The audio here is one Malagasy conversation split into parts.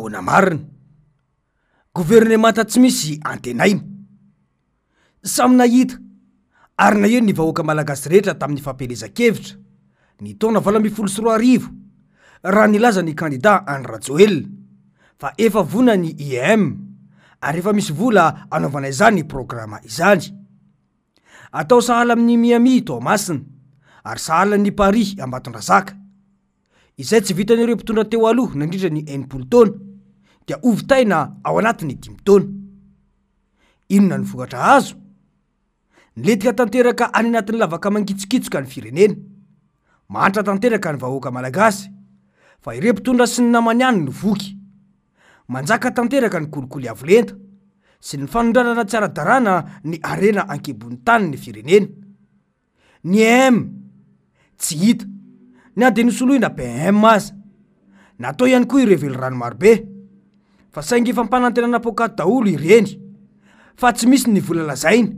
ahoana marina? Governemanta tsy misy antenaina. Samy nahita ary naheno ny vahoaka malagasy rehetra tamin'ny fampielezan-kevitra ny taona 2018 raha nilaza ny kandida Andry Rajoelina fa efa vonona ny IEM ary efa misy vola hanaovana izany programa izany. Atao sahala amin'i Miami Toamasina ary sahala an'i Paris Ambatondrazaka. Izay tsy vitan'ireo mpitondra teo aloha nandritra ny 60 taona dia hovitaina ao anatin'ny dimy taona. Inona no vokatra azo? Nilentika tanteraka any anatin'ny lavaka mangitsokitsoka ny firenena. Mahantra tanteraka ny vahoaka malagasy fa ireo mpitondra sy ny namany ihany no voky. Manjaka tanteraka ny kolikoly avo lenta sy ny fanondranana tsy ara-dalàna ny harena an-kibon'ny tany ny firenena. Ny EM tsy hita, na dia nosoloina BM aza. Natao ihany koa ireo velirano marobe, fa saingy fampanantenana poakaty daholo ireny, fa tsy misy ny vola lazaina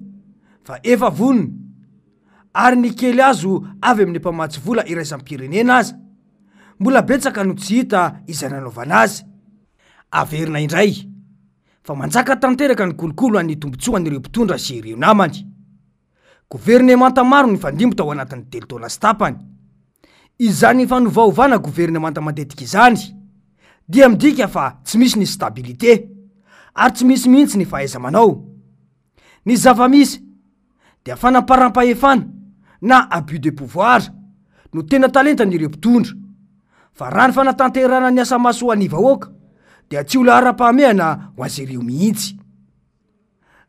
fa efa vonona, ary ny kely azo avy amin'ny mpamatsy vola iraisam-pirenena aza, mbola betsaka no tsy hita izay nanaovana azy. Averina indray fa manjaka tanteraka ny kolokolo an'ny tombotsoan'ireo mpitondra sy ireo namany. Governemanta maro nifandimby tao anatin'ny telo taona sy tapany. Izany fanovaovana governemanta matetika izany dia midika fa tsy misy ny stabilité ary tsy misy mihitsy ny fahaiza-manao. Ny zava-misy dia fanamparam-pahefana na abus de pouvoir no tena talentan'ireo mpitondra fa raha ny fanatanterahana ny asa mahasoa ny vahoaka dia tsy ho laharam-pahamehana ho azy ireo mihitsy.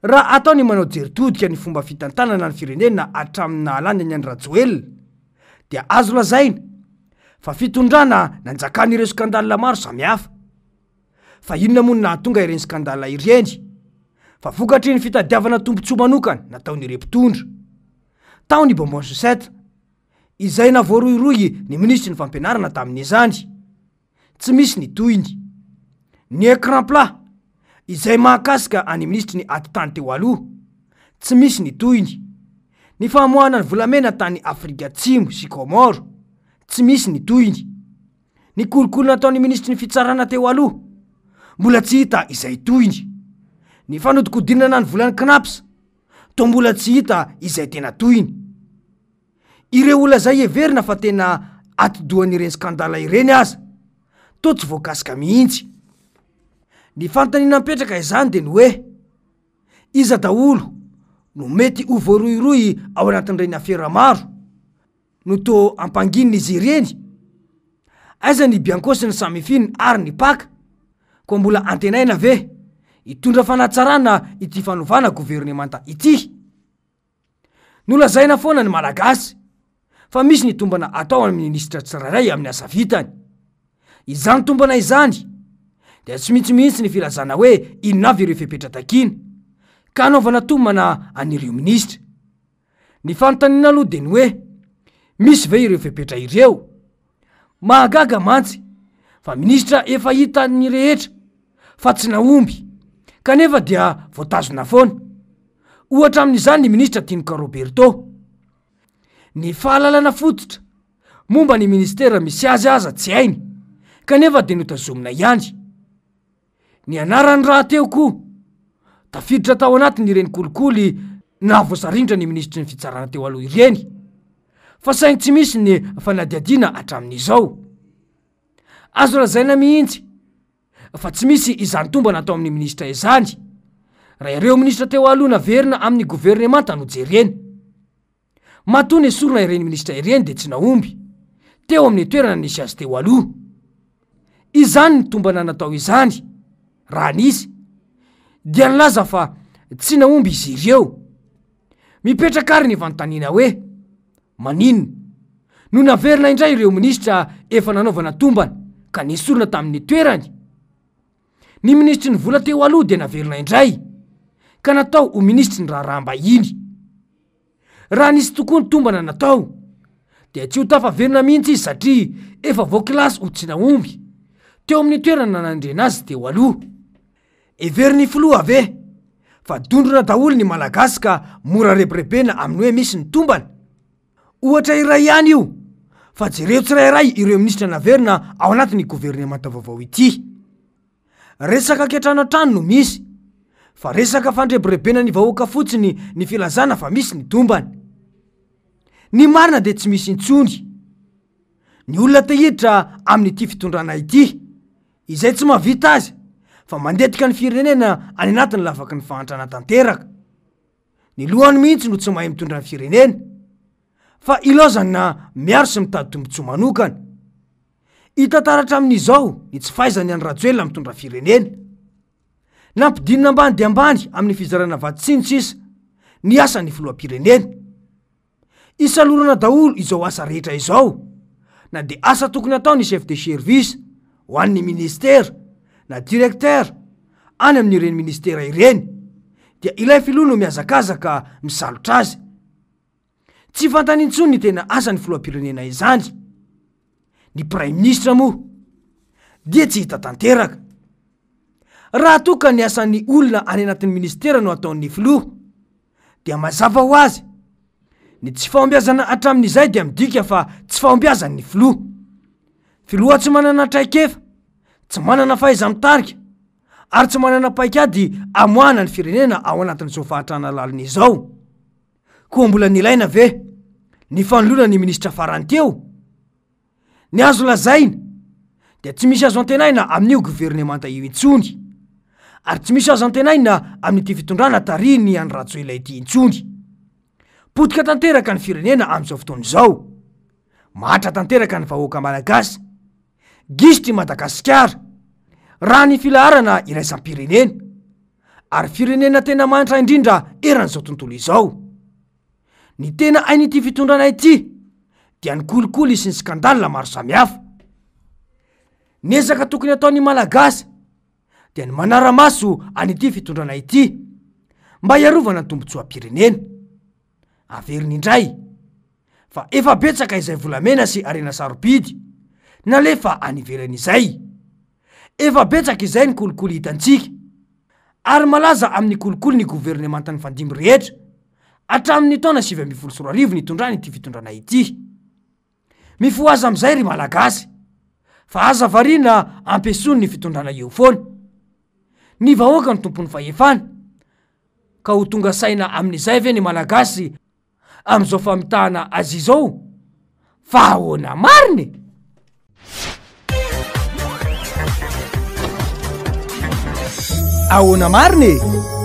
Raha atao ny manao jery todika ny fomba fitantanana ny firenena hatramin'ny nahalany an'i Andry Rajoelina dia azo lazaina fa fitondrana nanjakan'ireo scandale maro samihafa. Fa inona moa no nahatonga ireny scandale ireny? Fa vokatry ny fitadiavana tombontsoa manokana nataon'ireo mpitondra. Tao ny bonbon sucette izay navoarohirohy ny minisitry ny fampianarana tamin'izany. Tsy misy ny tohiny. Ny écran plat, izay mahakasika an'ny minisitry ny atitany teo aloha, tsy misy ny tohiny. Ny famoahana ny volamena tany Afrika Atsimo sy Comores, tsy misy ny tohiny. Ny kolikoly nataon'ny minisitry ny fitsarana teo aloha, mbola tsy hita izay tohiny. Ny fanodikodinana ny volan'ny Cnaps, toa mbola tsy hita izay tena tohiny. Ireo olona izay heverina fa tena atidohan'ireny scandale ireny aza toa tsy voakasika mihitsy. Ny fanontaniana mipetraka izany dia ny hoe, iza daholo no mety ho voarohirohy ao anatin'ireny afera maro no toa ampanginina izy ireny? Aiza ny Bianco sy ny Samifin ary ny Pac? Koa mbola antenaina ve hitondra fanatsarana ity fanovana governemanta ity? Nolazaina foana ny Malagasy fa misy ny tombana atao amin'ny minisitra tsirairay amin'ny asa vitany. Izany tombana izany dia tsy misy mihitsy ny filazana hoe inona avy ireo fepetra takiana ka hanaovana tombana an'ireo minisitra. Ny fanontaniana aloha dia ny hoe misy ve ireo fepetra ireo? Mahagaga mantsy fa minisitra efa hitan'ny rehetra fa tsy nahomby kanefa dia voatazona foana. Ohatra amin'izany ny minisitra Tinoka Roberto. Ny fahalalana fototra momba ny minisitera misy azy aza tsy hainy kanefa dia notazomina ihany. Ny anarany rahateo koa tafiditra tao anatin'ireny kolikoly nahavoasarindra ny minisitry ny fitsarana teo aloha ireny fa saingy tsy misy ny fanadihadiana hatramin'izao. Azo lazaina mihitsy fa tsy misy izany tombana atao amin'ny minisitra izany raha ireo minisitra teo aloha naverina amin'ny governemanta no jerena. Matoa nesorina ireny minisitra ireny dia tsy nahomby teo amin'ny toerana nisy azy teo aloha. Izany ny tombana natao izany, raha nisy, dia nilaza fa tsy nahomby izy ireo. Mipetraka àry ny fanontaniana hoe, maninona no naverina indray ireo minisitra efa nanaovana tombana ka nesorina tamin'ny toerany? Ny minisitry ny vola teo aloha dia naverina indray ka natao ho minisitry ny raharaham-bahiny. Raha nisy tokoa ny tombana natao dia tsy ho tafaverina mihitsy izy satria efa voakilasy ho tsy nahomby teo amin'ny toerana nanendrena azy teo aloha. Heverin'ny filoha ve fa dondrona daholo ny Malagasy ka mora rebirebena amin'ny hoe misy ny tombana? Ohatra iray ihany io fa jereo tsirairay ireo minisitra naverina ao anatin'ny governemanta vaovao ity. Resaka kiantrano hatrany no misy, fa resaka fandrebirebena ny vahoaka fotsiny ny filazana fa misy ny tombany. Ny marina dia tsy misy intsony ny olona te hiditra amin'ity fitondrana ity, izay tsy mahavita azy fa mandetika ny firenena any anatin'ny lavaky ny fahantrana tanteraka. Ny lohany mihitsy no tsy mahay mitondra ny firenena fa ilaozana miaro sy mitady tombontsoa manokana. Hita taratra amin'izao ny tsy fahaizan'i Andry Rajoelina mitondra firenena. Nampidinina ambany dia ambany amin'ny fizarana vatsy sy ny sisa ny asan'ny filoham-pirenena. Isalorana daholo izao asa rehetra izao, na dia asa tokony ataon'ny chef de service ho an'ny ministera na directeur any amin'ireny ministera ireny dia ilay filoha no mihazakazaka misalotra azy. Tsy fantany intsony ny tena asan'ny filoham-pirenena izany. Ny praiminisitra moa dia tsy hita tanteraka. Raha toa ka ny asan'ny olona any anatin'ny ministera no ataon'ny filoha dia mazava ho azy, ny tsy fahombiazana hatramin'izay dia midika fa tsy fahombiazan'ny filoha. Filoha tsy manana traikefa, tsy manana fahaiza-mitarika ary tsy manana paikady amoahana ny firenena ao anatin'izao fahantrana lalina izao. Koa mbola nilaina ve ny fanoloana ny minisitra farany teo? Ny azo lazaina dia tsy misy azo antenaina amin'io governemanta io intsony, ary tsy misy azo antenaina amin'ity fitondrana tarihin'i Andry Rajoelina ity intsony. Potika tanteraka ny firenena amin'izao fotoana izao. Mahatra tanteraka ny vahoaka malagasy. Gisitra i Madagasikara, raha ny filaharana iraisam-pirenena, ary firenena tena mahantra indrindra eran'izao tontolo izao. Ny tena hain'ity fitondrana ity dia ny kolikoly sy ny scandale maro samihafa. Ny ezaka tokony ataon'ny Malagasy dia ny manara-maso an'ity fitondrana ity mba hiarovana ny tombontsoam-pirenena. Averiny indray fa efa betsaka izay volamena sy harena sarobidy nalefa any ivelany izay. Efa betsaka izay ny kolikoly hitantsika ary malaza amin'ny kolikoly ny governemantan'ny fandimby rehetra hatramin'ny taona 2019 nitondrany ity fitondrana ity. Mifohaza amin'izay ry Malagasy fa aza variana ampiasoany ny fitondrana eo foana. Ny vahoaka no tompon'ny fahefana ka ho tonga saina amin'izay ve ny Malagasy amin'izao famitahana azy izao? Fa ahoana marina e? Ahoana marina e?